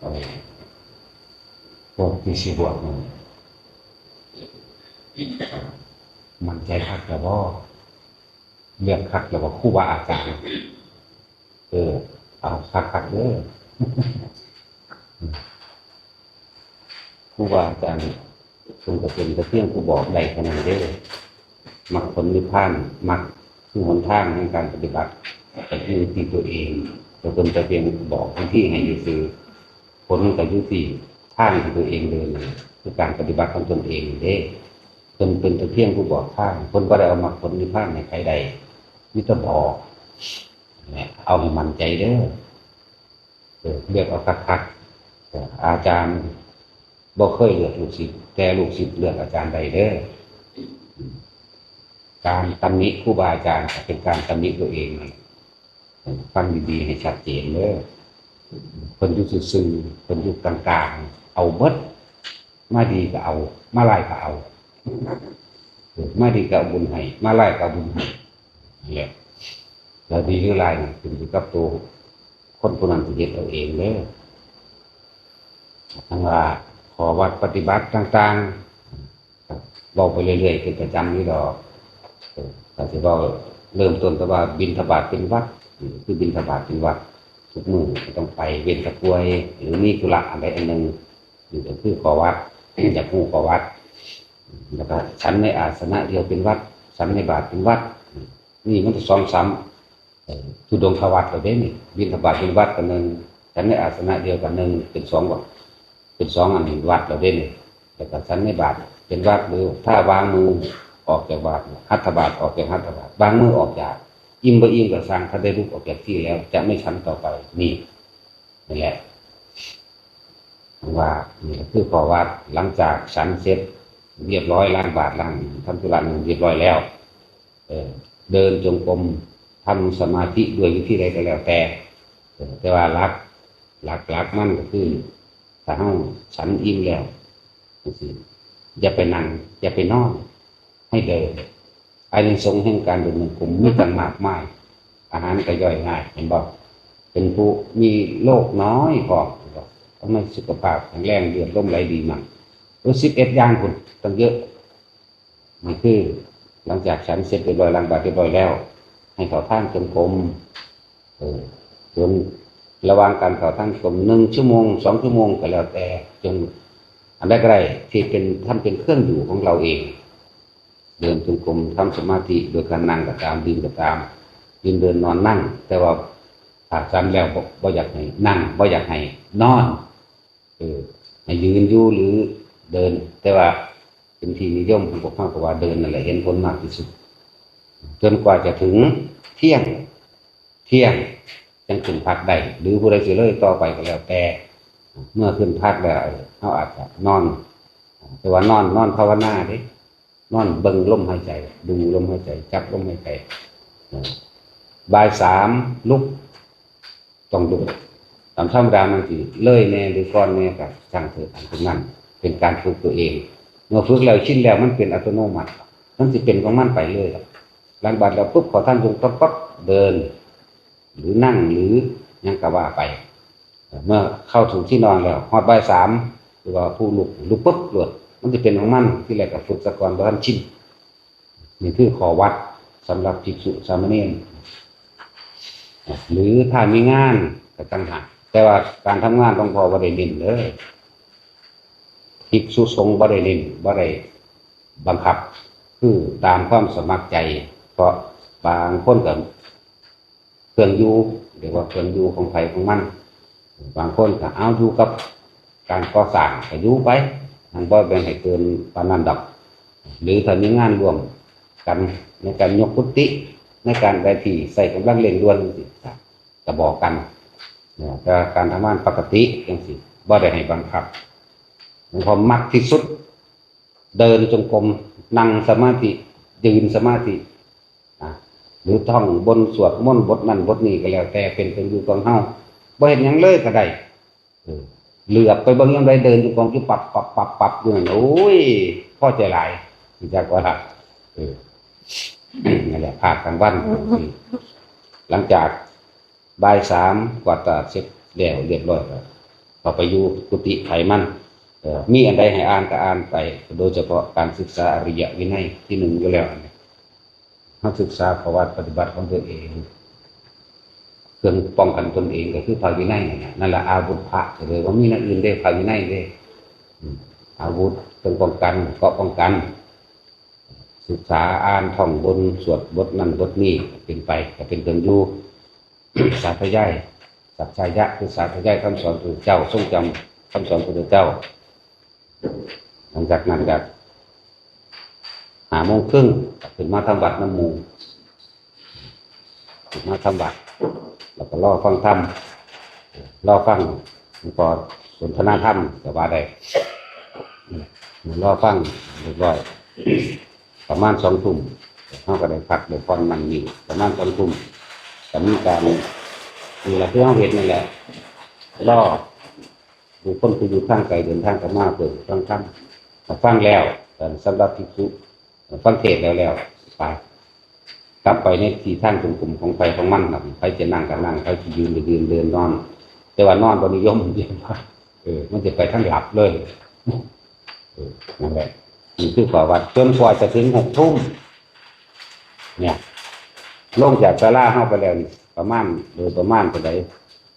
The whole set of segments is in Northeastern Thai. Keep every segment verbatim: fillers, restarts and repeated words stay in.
เออ พวกที่สิบวชนี่ มั่นใจคักแล้วบ่ เลือกคักแล้วบ่ ครูบาอาจารย์ เออ เอาคักๆเด้อ ครูบาอาจารย์เพิ่นก็เป็นแต่เพียงผู้บอกได้เท่านั้นเด้อ มรรคผลนิพพาน มรรคคือหนทางแห่งการปฏิบัติ ก็อยู่ที่ตัวเอง แต่เพิ่นแต่เพียงบอกวิธีให้ซื่อๆ ผลก็อยู่ที่ทางที่ตัวเองเดินนั่นแหละ คือการปฏิบัติของตนเองเด้ เพิ่นเป็นแต่เพียงผู้บอกทาง เพิ่นบ่ได้เอามรรคผลนิพพานให้ใครได้ มีแต่บอก เนี่ย เอาให้มั่นใจเด้อ เออ เลือกเอาคักๆ เออ อาจารย์บ่เคยเลือกลูกศิษย์ แต่ลูกศิษย์เลือกอาจารย์ได้เด้อ อืม การตำหนิครูบาอาจารย์เป็นการตำหนิตัวเองนั่นแหละ เออ ฟังดีๆ ให้ชัดเจนเด้อ เพิ่นอยู่ซื่อๆ เพิ่นอยู่กลางๆ เอาเบิด มาดีก็เอา มาร้ายก็เอา เออ มาดีก็เอาบุญให้ มาร้ายก็เอาบุญให้ นั่นแหละ แล้วดีหรือร้ายนี่ขึ้นอยู่กับตัวคนผู้นั้นที่เฮ็ดเอาเองเด้อ ทั้งว่าข้อวัดปฏิบัติต่างๆ เว้าไปเรื่อยๆ เป็นประจำอยู่ดอก เออ ก็สิเว้าเริ่มต้นแต่ว่าบิณฑบาตเป็นวัด อืม คือบิณฑบาตเป็นวัด ทุกมื้อก็ต้องไป เว้นแต่ป่วย หรือมีธุระอันใดอันหนึ่ง นี่ก็คือข้อวัด อยากรู้ข้อวัด แล้วก็ฉันในอาสนะเดียวเป็นวัด ฉันในบาตรเป็นวัด นี่มันจะสองสาม เอ่อ ธุดงควัตรแล้วเด้นี่ บิณฑบาตเป็นวัดกันหนึ่ง ฉันในอาสนะเดียวกันหนึ่ง เป็นสองวัด เป็นสองอันวัดแล้วเด้นี่ แล้วก็ฉันในบาตรเป็นวัด หรือถ้าวางมือออกจากบาตร หัตถบาตรออกจากหัตถบาตร วางมือออกจาก อิ่มบ่อิ่มก็ช่าง ถ้าได้ลุกออกจากที่แล้ว จะไม่ฉันต่อไป นี่ นั่นแหละ ว่านี่ก็คือข้อวัด หลังจากฉันเสร็จเรียบร้อย ล้างบาตร ล้าง ทำธุระนั้นเรียบร้อยแล้ว เออ เดินจงกรม ทำสมาธิด้วยวิธีใดก็แล้วแต่ เออ แต่ว่าหลัก หลัก หลักมันก็คือ ถ้าเฮาฉันอิ่มแล้วจังซี้ อย่าไปนั่ง อย่าไปนอน ให้เดิน อานิสงส์แห่งการเดินจงกรมมีตั้งมากมาย อาหารก็ย่อยง่าย เห็นบ่ เป็นผู้มีโรคน้อยพร้อม เห็นบ่ ทำให้สุขภาพแข็งแรง เลือดลมไหลดีมั่ง โอ้ สิบเอ็ดอย่างพุ้น ตั้งเยอะ นี่คือหลังจากฉันเสร็จเรียบร้อย ล้างบาตรเรียบร้อยแล้ว ให้เข้าทางจงกรม เออ จนระหว่างการเข้าทางจงกรม หนึ่งชั่วโมง สองชั่วโมงก็แล้วแต่ จนอันใดก็ได้ที่เป็น ทำเป็นเครื่องอยู่ของเราเอง เดินจงกรม ทำสมาธิ โดยการนั่งก็ตาม ยืนก็ตาม ยืน เดิน นอน นั่ง แต่ว่าถ้าฉันแล้วบ่ บ่อยากให้นั่ง บ่อยากให้นอน เออ ให้ยืนอยู่หรือเดิน แต่ว่าเป็นที่นิยมของพวกเราก็ว่าเดินนั่นแหละเห็นผลมากที่สุด จนกว่าจะถึงเที่ยง เที่ยงจังขึ้นพักได้ หรือผู้ใดสิเลยต่อไปก็แล้วแต่ เมื่อขึ้นพักแล้ว เฮาอาจจะนอน แต่ว่านอน นอนภาวนาเด้ นอนเบิ่งลมหายใจ ดูลมหายใจ จับลมหายใจ เออ บ่ายสามลุก ต้องลุก ตามธรรมดามันสิเลยแหน่หรือก่อนแหน่ก็ช่างเถอะ อันพวกนั้นเป็นการฝึกตัวเอง เมื่อฝึกแล้วชินแล้วมันเป็นอัตโนมัติ มันสิเป็นของมันไปเลยล่ะ ล้างบาตรแล้วปุ๊บ ขอทานจงกรมปั๊บ เดิน หรือนั่ง หรือหยังก็ว่าไป เมื่อเข้าสู่ที่นอนแล้ว ฮอดบ่ายสาม หรือว่าผู้ลุก ลุกปุ๊บโลด มันสิเป็นของมัน ที่แรกก็ฝึกซะก่อน บ่ทันชิน นี่คือข้อวัดสำหรับภิกษุสามเณร หรือถ้ามีงานก็ต่างหาก แต่ว่าการทำงานหลวงพ่อบ่ได้เน้นเด้อ ภิกษุสงฆ์บ่ได้เน้น บ่ได้บังคับ คือตามความสมัครใจ เพราะบางคนก็ เครื่องอยู่ เรียกว่าเครื่องอยู่ของไผของมัน บางคนก็เอาอยู่กับการก่อสร้างก็อยู่ไป มันบ่แม่นให้เกินปานนั้นดอก หรือถ้ามีงานร่วมกันในการยกกุฏิ ในการใดที่ใช้กำลังเร่งด่วนจังซี้ ก็บอกกัน เนี่ย แต่การทำงานปกติจังซี้ บ่ได้ให้บังคับ หลวงพ่อมักที่สุด เดินจงกรม นั่งสมาธิ ยืนสมาธิ นะ หรือท่องบนสวดมนต์บทนั้นบทนี้ก็แล้วแต่ เป็นเครื่องอยู่ของเฮา บ่เฮ็ดหยังเลยก็ได้ เออ เหลือบไปเบิ่งยามใดเดินจงกรมอยู่ปับปับปับปับอยู่นั่น โอ้ย พอใจหลาย รู้จักว่าล่ะ เออ นั่นแหละ ภาคกลางวัน หลังจากบ่ายสามกวาดตลาดเสร็จแล้วเรียบร้อยแล้ว เข้าไปอยู่กุฏิไผมัน เอ่อ มีอันใดให้อ่านก็อ่านไป โดยเฉพาะการศึกษาอริยวินัยที่หนึ่งอยู่แล้ว เราศึกษาประวัติปฏิบัติของตนเอง เครื่องป้องกันตนเองก็คือพระวินัยนั่นแหละ นั่นแหละอาวุธพระ ก็เลยว่ามีอย่างอื่นเด้ พระวินัยเด้ อืม อาวุธเครื่องป้องกัน เกราะป้องกัน ศึกษาอ่านท่องบน สวดบทนั้นบทนี้ เป็นไป ก็เป็นเครื่องอยู่ สาธยาย สัจจายะ คือสาธยายคำสอนพระพุทธเจ้า ทรงจำคำสอนพระพุทธเจ้า หลังจากนั้นก็ห้าโมงครึ่งก็ขึ้นมาทำวัดนำหมู่ ขึ้นมาทำวัด แล้วก็รอฟังธรรม รอฟังหลวงพ่อสนทนาธรรมก็ว่าได้ รอฟังเรียบร้อย ประมาณสองทุ่ม เราก็ได้พักได้ผ่อนนั่นนี่ ประมาณสองทุ่ม ก็มีการ นี่แหละ คือเราเห็นนั่นแหละ รอบุคคลผู้อยู่ทางไกลเดินทางเข้ามาเพื่อฟังธรรม มาฟังแล้ว เอ่อ สำหรับภิกษุ ฟังเทศน์แล้วแล้ว ไป กลับไปในที่ทางจงกรมของไผของมันครับ ไผจะนั่งก็นั่ง ไผจะยืนก็ยืน เดินนอน แต่ว่านอนบ่นิยม เออ มันจะไปทางหลับเลย เออ นั่นแหละ นี่คือข้อวัด จนกว่าจะถึงหกทุ่ม เนี่ย ลงจากศาลาเฮาไปแล้วนี่ ประมาณ โดยประมาณเท่าใด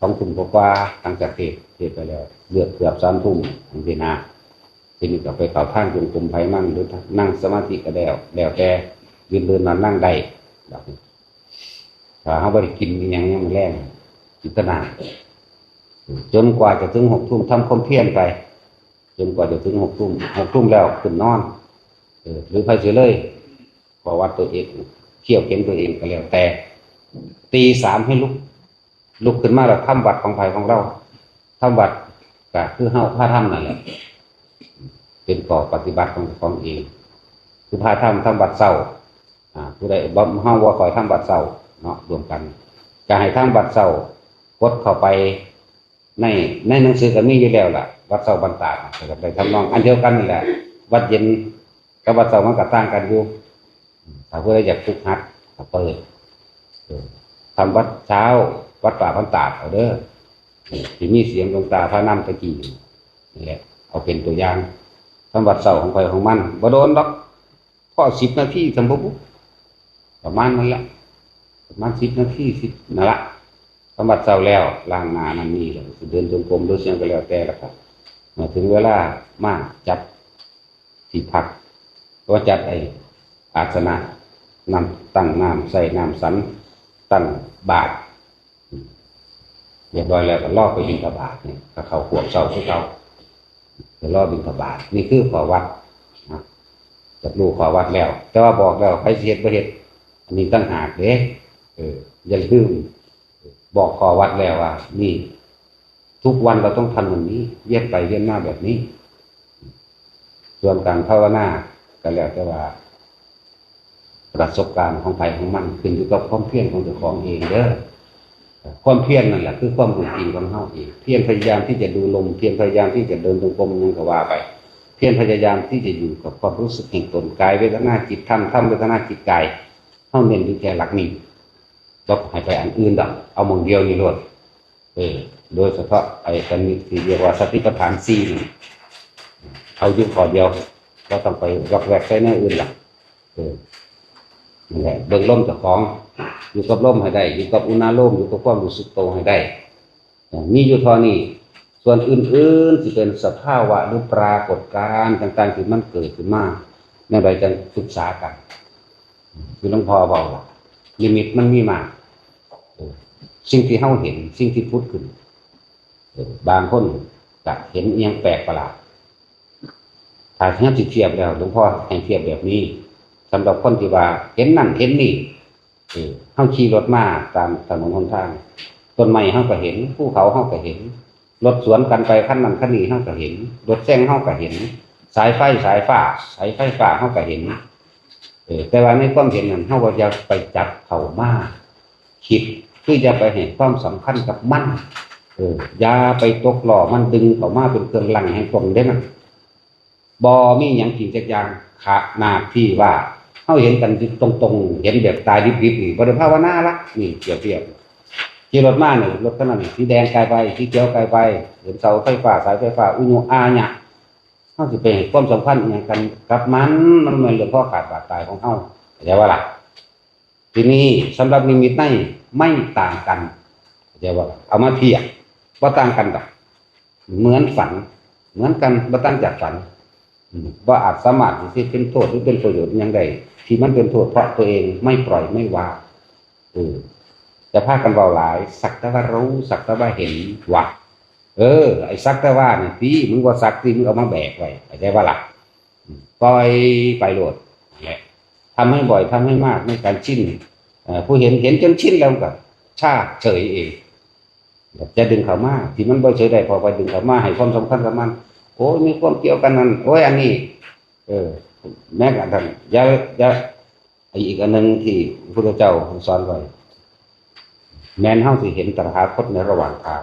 สองทุ่มกว่าๆ หลังจากเทศน์ เทศน์ไปแล้ว เกือบ เกือบสามทุ่มจังซี้นะ ทีนี้ก็ไปเข้าทางจงกรมไผมัน หรือนั่งสมาธิก็แล้ว แล้วแต่ ยืนเดินนอนนั่งได้ ดอกนี้ ถ้าเราบ่ได้กินอิหยังยามมื้อแลง จิตนา จนกว่าจะถึงหกทุ่ม ทำความเพียรไป จนกว่าจะถึงหกทุ่ม หกทุ่มแล้วขึ้นนอน เออ หรือไผสิเลย ประวัติตัวเอง เคี่ยวเข็ญตัวเองก็แล้วแต่ ตีสามให้ลุก ลุกขึ้นมาแล้วทำวัตรของไผของเรา ทำวัตรก็คือเฮาพาทำนั่นแหละ เป็นข้อปฏิบัติของเจ้าของเอง คือพาทำ ทำวัตรเช้า อ่า ผู้ใดบ่ เฮาบ่ค่อยทำวัตรเช้าเนาะ รวมกัน จะให้ทำวัตรเช้า กดเข้าไปใน ในหนังสือก็มีอยู่แล้วล่ะ วัตรเช้าวันตาก ก็ได้ทำนองอันเดียวกันนี่แหละ วัตรเย็นกับวัตรเช้ามันก็ต่างกันอยู่ ถ้าผู้ใดอยากฝึกหัดก็เปิด เออ ทำวัตรเช้า วัดป่าบ้านตาดเอาเด้อ เออ ที่มีเสียงหลวงตาพานำตะกี้นี่แหละ เอาเป็นตัวอย่าง ทำวัตรเช้าของไผของมัน บ่โดนดอก พอสิบนาที สำบ่บุ ประมาณนั้นแหละ ประมาณสิบนาที สิบ นั่นละ ทำวัตรเช้าแล้ว ล้างหน้านั่นนี่แล้ว สิเดินจงกรมหรือเสียงก็แล้วแต่ละครับ มาถึงเวลามาจัดที่พัก ก็จัดไอ้อาสนะ น้ำตั้งน้ำใส่น้ำสัน ตั้งบาตร เรียบร้อยแล้วก็รอไปบิณฑบาตเนี่ย ก็เข้าขวบเช้าคือเก่า ไปรอบิณฑบาต นี่คือข้อวัดนะ จักรู้ข้อวัดแล้ว แต่ว่าบอกแล้ว ไผสิเฮ็ดบ่เฮ็ด อันนี้ต่างหากเด้ เออ อย่าลืม บอกข้อวัดแล้วว่า นี่ ทุกวันเราต้องทำอย่างนี้ เวียนไปเวียนมาแบบนี้ ส่วนการภาวนาก็แล้วแต่ว่า ประสบการณ์ของไผของมัน ขึ้นอยู่กับความเพียรของเจ้าของเองเด้อ ความเพียรนั่นแหละคือความรู้จริงของเฮาเอง เพียรพยายามที่จะดูลม เพียรพยายามที่จะเดินจงกรม หยังก็ว่าไป เพียรพยายามที่จะอยู่กับความรู้สึกแห่งตน กายเวทนาจิตธรรม ธรรมเวทนาจิตกาย เฮาเน้นอยู่แค่หลักนี้ บ่ให้ไปอันอื่นดอก เอาหม่องเดียวนี่โลด เออ โดยเฉพาะไอ้ตัวนี้ที่เรียกว่าสติปัฏฐานสี่นี่ เอาอยู่ข้อเดียว บ่ต้องไปวอกแวกใส่แนวอื่นดอก เออ นั่นแหละ เบิ่งลมเจ้าของ อยู่กับลมให้ได้ อยู่กับอุณาโลม อยู่กับความรู้สึกโตให้ได้ เออ มีอยู่เท่านี้ ส่วนอื่นๆ สิเป็นสภาวะหรือปรากฏการณ์ต่างๆ ที่มันเกิดขึ้นมา แนวใดจั่งศึกษากัน คือหลวงพ่อเว้าล่ะ นิมิตมันมีมาก เออ สิ่งที่เฮาเห็น สิ่งที่ผุดขึ้น เออ บางคนก็เห็นอิหยังแปลกประหลาด ถ้าเฮาสิเทียบแล้ว หลวงพ่อให้เทียบแบบนี้ สำหรับคนที่ว่าเห็นนั่นเห็นนี่ เออ เฮาขี่รถมาตามถนนหนทาง ต้นไม้เฮาก็เห็น ภูเขาเฮาก็เห็น รถสวนกันไปคันนั้นคันนี้เฮาก็เห็น รถแซงเฮาก็เห็น สายไฟสายฟ้า สายไฟฟ้าเฮาก็เห็น เออ แต่ว่าในความเห็นนั้น เฮาก็อย่าไปจับเข้ามาคิด คืออย่าไปให้ความสำคัญกับมัน เออ อย่าไปตกหล่อมัน ดึงเข้ามาเป็นเครื่องรั้งแห่งตนเด้อนะ บ่มีหยังจริงจักอย่าง ขนาดที่ว่าเฮาเห็นกันอยู่ตรงๆ เห็นแบบตายดิบๆ นี่ บ่ได้ภาวนาละ นี่เปรียบเทียบ ขี่รถมานี่ รถคันนั้นนี่ สีแดงกายไป สีเขียวกายไป เห็นเสาไฟฟ้า สายไฟฟ้า อุญุอาญะ เฮาสิไปให้ความสำคัญอิหยังกันกับมัน มันแม่นเรื่องข้อขาดบาดตายของเฮา เข้าใจบ่ล่ะ? ทีนี้สำหรับนิมิตในไม่ต่างกัน เข้าใจบ่ล่ะ? เอามาเทียบ บ่ต่างกันดอก เหมือนฝัน เหมือนกัน บ่ต่างจากฝัน อืม บ่อาจสามารถสิเป็นโทษหรือเป็นประโยชน์อิหยังได้ ที่มันเป็นโทษเพราะตัวเองไม่ปล่อยไม่วาง เออ จะพากันเว้าหลาย สักแต่ว่ารู้ สักแต่ว่าเห็น วะ เออ ไอ้สักแต่ว่านี่ติ มึงบ่สักติ มึงเอามาแบกไว้ เข้าใจบ่ล่ะ? อืม ปล่อยไปโลด นั่นแหละ ทำให้บ่อย ทำให้มาก ในการชิน เอ่อ ผู้เห็น เห็นจนชินแล้วมันก็ชาเฉยเอง จะดึงเข้ามา ที่มันบ่เฉยได้ พอไปดึงเข้ามา ให้ความสำคัญกับมัน โอ้ย มีความเกี่ยวกันนั่น โอ้ย อันนี้ เออ แม้กระทั่ง อย่า อย่า อีกอันหนึ่งที่พระพุทธเจ้าสอนไว้ แม้นเฮาสิเห็นตถาคตในระหว่างทาง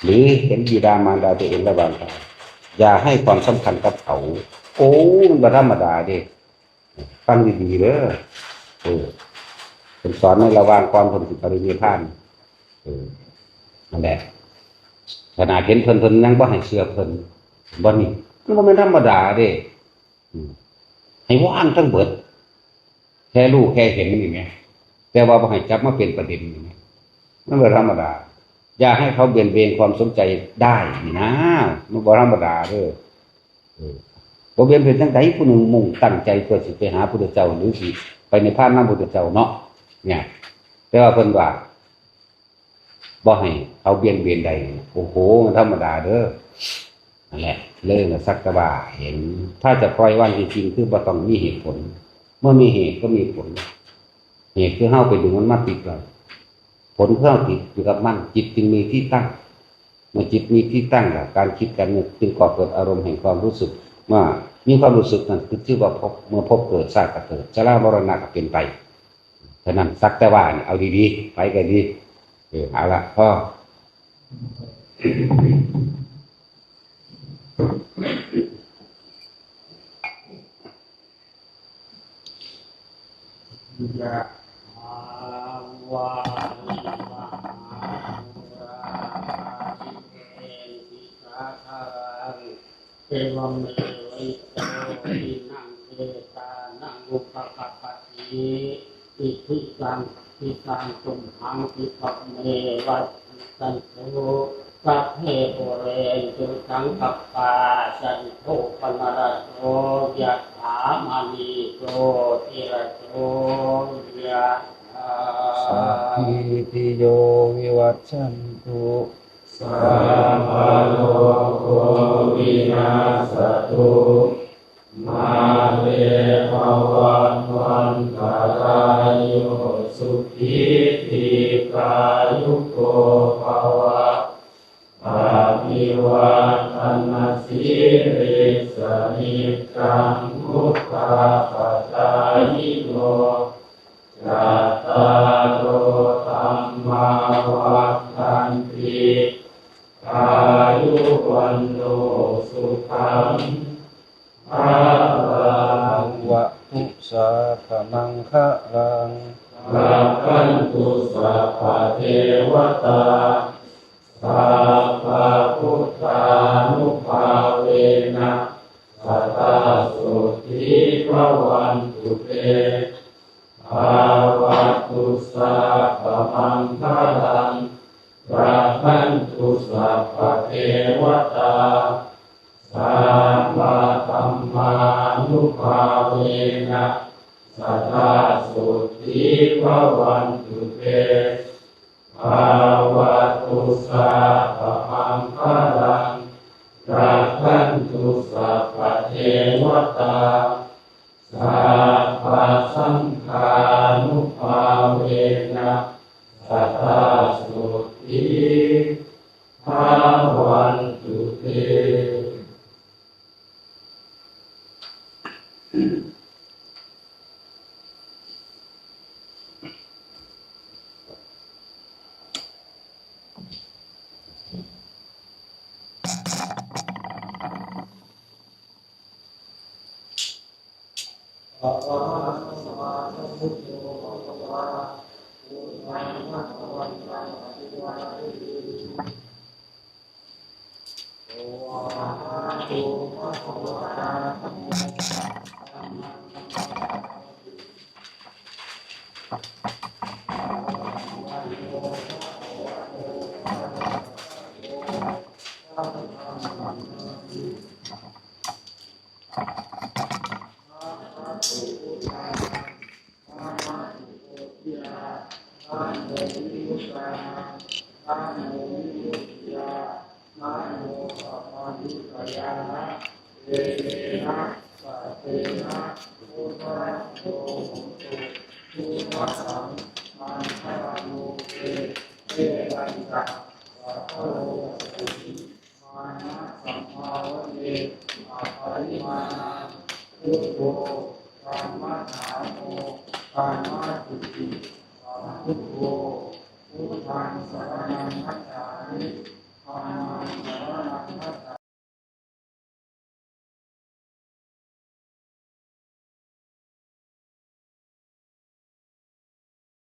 หรือเห็นบิดามารดาตัวเองระหว่างทาง อย่าให้ความสำคัญกับเขา โอ้ มันบ่ธรรมดาเด้ ฟังดีๆเด้อ เออ เพิ่นสอนในระหว่างก่อนเพิ่นสิปรินิพพาน เออ นั่นแหละ ขนาดเห็นเพิ่น เพิ่นยังบ่ให้เชื่อเพิ่น บ่นี่ มันบ่แม่นธรรมดาเด้ อืม ให้วางทั้งเบิด แค่รู้แค่เห็นนี่แหม แต่ว่าบ่ให้จับมาเป็นประเด็นนี่แหม มันบ่ธรรมดา อย่าให้เขาเบี่ยงเบนความสนใจได้นี่นะ มันบ่ธรรมดาเด้อ เออ บ่เบียดเบียนจั่งใด ผู้หนึ่งมุ่งตั้งใจเพื่อสิไปหาพุทธเจ้า หรือสิไปนิพพานนำพุทธเจ้าเนาะ เนี่ย แต่ว่าเพิ่นว่า บ่ให้เขาเบียดเบียนใด โอ้โห มันธรรมดาเด้อ นั่นแหละ เลยนะ สักแต่ว่าเห็น ถ้าจะปล่อยวางจริงๆ คือบ่ต้องมีเหตุผล เมื่อมีเหตุก็มีผล เหตุคือเฮาไปดึงมันมาติดเรา ผลคือเฮาติดอยู่กับมัน จิตจึงมีที่ตั้ง เมื่อจิตมีที่ตั้งแล้ว การคิดการนึกจึงก่อเกิดอารมณ์แห่งความรู้สึก เมื่อมีความรู้สึกนั่นคือชื่อว่าภพ เมื่อภพเกิด ชาติก็เกิด ชรามรณะก็เป็นไป ฉะนั้นสักแต่ว่าเนี่ย เอาดีๆ ไปก็ดี เออ เอาละ พอ ยะถาวาริวหาปูราปริเภณติสาคารัง เอวเมวะอิโตทินังเปตานังอุปกัปปติ อิทิตัง ทิตังตุมหังคิปะเมวะสมิจฉันตุ สัพเพปูเรนตุสังกัปปา จันโทปนรสโส ยะถามะณีโชติรสโส ยะถา สัพพีติโยวิวัชชันตุ สัพพะโรโควินัสสะตุ มาเตภะวัตวันตะราโย สุขีทีฆายุโกภะวะ อะภิวาทะนะสีลิสสะนิจจังวุฑฒาปะจายิโน จัตตาโรธัมมาวัฑฒันติ อายุวัณโณสุขัง พะลัง ภะวะตุ สาภะมังคะลัง รักขันตุ สัพพะเทวะตา สัพพะพุทธานุภาเวนะ สะดาโสตถี ภะวันตุเต ภะวะตุ สัพพะมังคะลัง รักขันตุ สัพพะเทวะตา สัพพะธัมมานุภาเวนะ สะดาโสตถี ภะวันตุเต ภะวะตุ สัพพะมังคะลัง รักขันตุ สัพพะเทวะตา สัพพะสังฆานุภาเวนะ สะดาโสตถี ภะวันตุเต Namo sammāsambuddhāya. Etena saccena buddhāyo hotu. Buddhaṃ maṅgalamuttamaṃ. Evañca sakko āyasmā maṇasaṃ bhāvaye aparimāṇaṃ. Buddho dhammadhāmo dhammaddhiti sambuddho. Buddhaṃ saraṇaṃ gacchāmi. Dhammaṃ